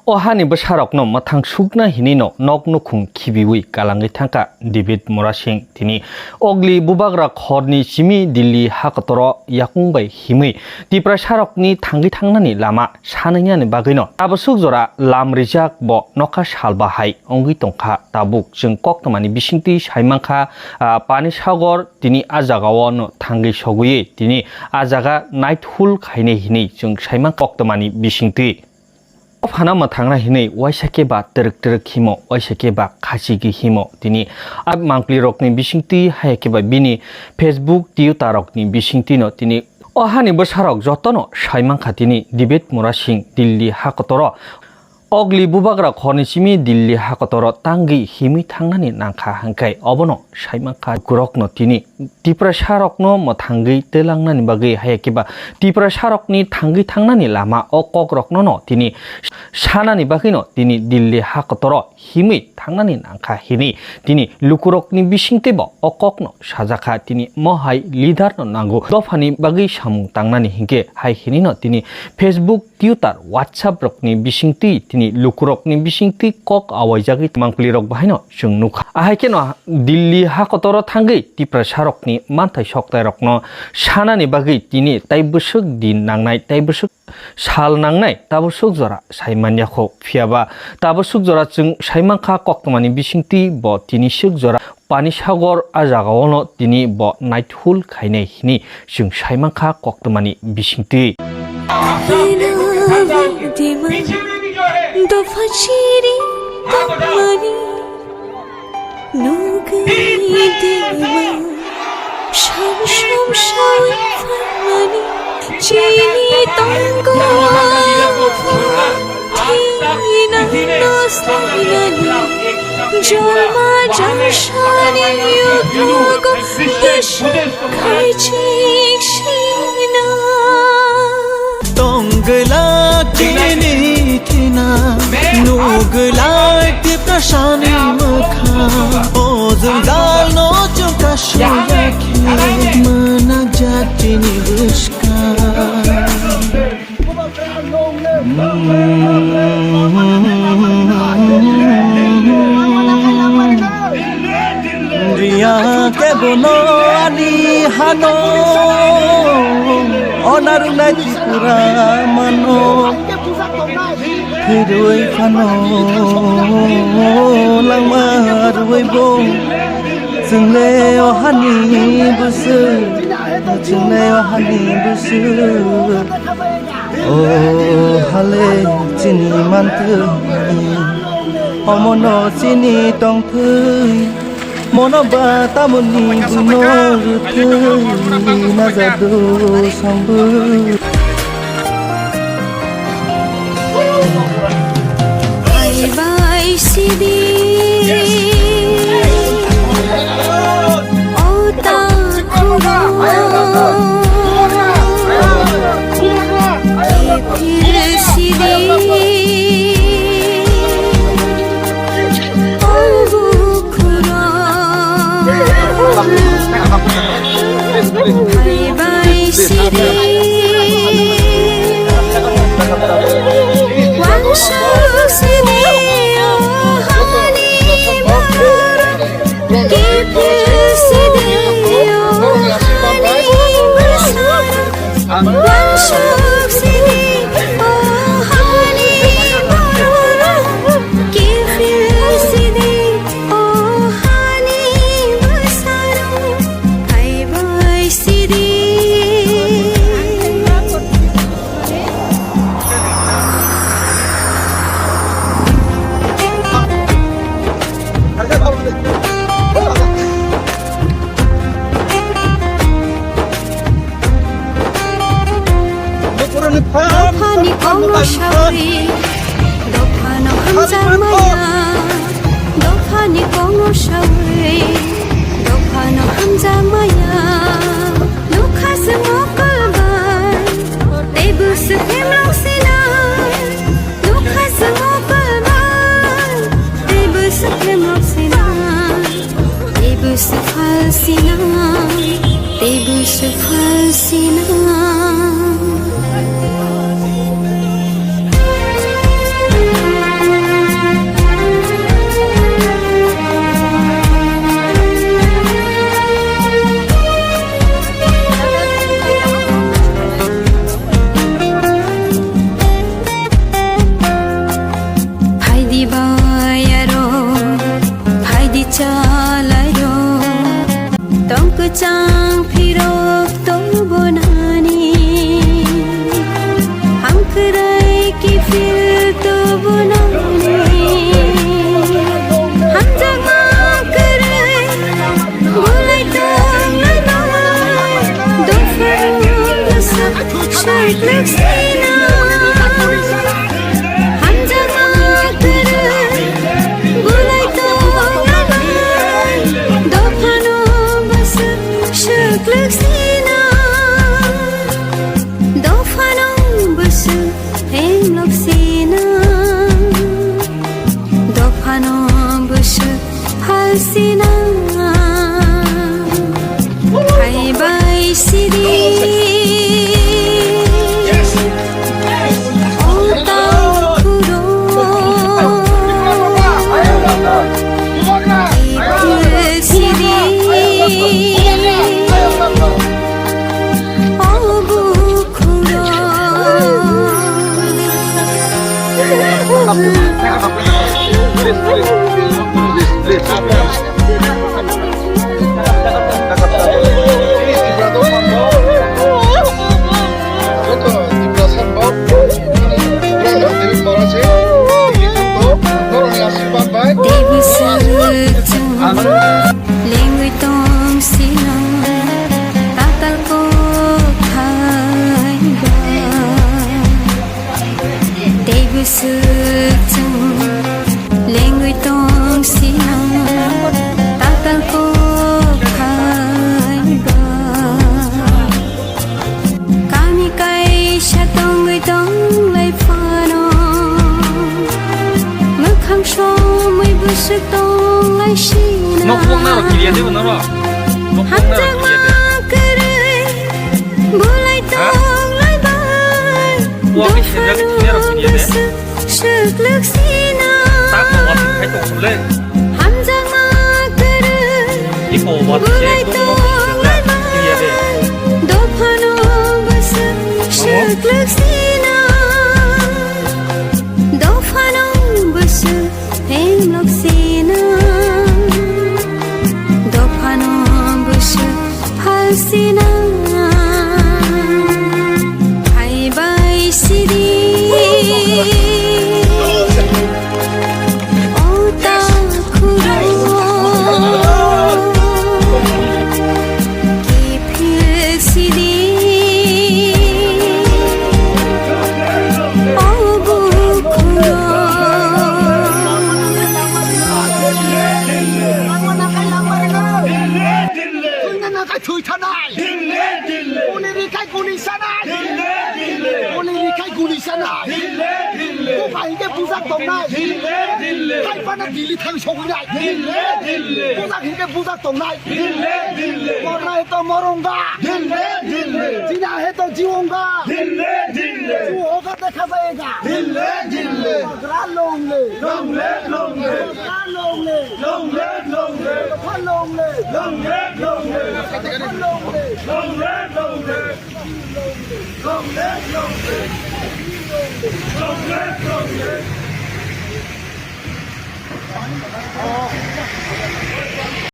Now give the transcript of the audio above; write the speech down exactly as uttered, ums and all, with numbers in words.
O hani bwsarokno mwthang sukna hinwi no nok nukhung khibiwi kalangwi thangkha David Murasing. Tini ogli bubagra khorni simi Delhi hakotoro yakung bai himwi Tiprasarokni thangwi thangnani lama sanani bagwino tabasuk jora lam rijak bo nokha salba hai wngwi tongkha. Tabuk chwng koktwmani bisingtwi saimankha, ah, Pani Sagor tini a jagao no thangwi sogwi tini a jaga naithul khainai hinwi chwng saiman koktwmani bisingtwi. O phano mwthangna hinwi waisa khe ba twrwk twrwk himo, waisa khe ba khachigwi himo. Tini a mangpli rokni bisingtwi haya khe ba bini Facebook, Twitter rokni bisingtwi no tini o hani bwsarok jotono saimankha tini David Murasing Delhi hakotoro ogli bubagra khorni simi Delhi hakotoro tangwi himwi thangnani nangkha hwnkhe obono saimankha. Lukurokno tini Tiprasarokno mwthangwi twlangnani bagwi haya khe ba Tiprasarokni thangwi thangnani lama o kokrokno no tini sanani bagwino tini Delhi hakotoro himwi thangnani nangkha hinwi tini lukurokni bisingtwibo o kokno sajakha. Tini mohai leader no nango dophani bagwi samung tangnani hinkhe hai hinwi no tini Facebook, Twitter, WhatsApp rokni bisingtwi tini lukurokni bisingtwi kok awaijagwi mangpli rok bahaino chwng nukha. Ahai kheno Delhi hakotoro thangwi Tiprasarokni manthai soktairokno sanani bagwi tini tai bwswk din nangnai, tai bwswk sal nangnai, tabasuk jora saimanya kho. Phiyaba tabasuk jora chwng saimankha koktwmani bisingtwi bo tini swk jora Pani Sagor a jagao no tini bo naithul khainai hinwi chwng saimankha koktwmani bisingtwi. Dopha chiri tongmani nugwi dima, samsum sawi phaimani chini tongo. Thinangno swlainani jolma jangsani yuknogo bwswk khaichik sina. Tongwlak chini thina, nugwlak Tiprasani mwkhang, o jwngjal no chwng kasuyakhe, mwnakjak chini bwskang. Riya kebono ani hano, onarunai Tripura mano. Hiroi phano langma roi bo, chwngle o hani bwswk, chwngle o hani bwswk. O hale chini manthwi, omono chini tongthwi, mono ba tamoni buno rwthwi najado songbo. Bye bye sidi. Dophani kokno sawi, dophano hamjakmaya. Dophani kokno sawi, dophano hamjakmaya. Nukha se mokol bai, tei bwswk himlok sinai. Nukha se mokol bai, tei bwswk himlok sinai. Teibo se phal sina, teibo se phal sina. Tei bwswk chwng lengwi tong sino tatal kok thai ba. Tei bwswk chwng lengwi tong sino tatal kok thai ba. Kami kaisa tongwi tonglai phano, mwkhang somwi bwswk tonglai sina. Nokphok narok kiriya de, norok. Nokphok narok kiriya de. Hamjakma kwrwi bulai tonglai bai. Dophano bwswk Swklwk sina. Tamo watwi khai tong sole. Hamjakma kwrwi. Iko watwi se bulai tong tong laima. Kiriya de. Dophano bwswk swklwk sina. Dophano bwswk phenglok sina. Dophano bwswk Phalsina phaibai sidi o takhuk rok kiphil sidi o bukhuk rok. Thwina nakhai thwi thanai. Dille, dille. Uni rikhai guni sanai. Dille, dille. Uni rikhai guni sanai. Dille, dille. Buphang hinkhe bujak tongnai. Dille, dille. Hai phano Delhi thang sogwinai. Dille, dille. Bujak hinkhe bujak tongnai. Dille, dille. Morna he to moronga. Dille, dille. Jina he to jiwonga. Dille, dille. Ju hoga dekha jayega. Dille, dille. Bagra long live. Long live, long live. Bagra long live. Long live, long live. Bagra long live. Long live, long live. Bagra long live. Long live, long live. Long live, long live. Long live, long live.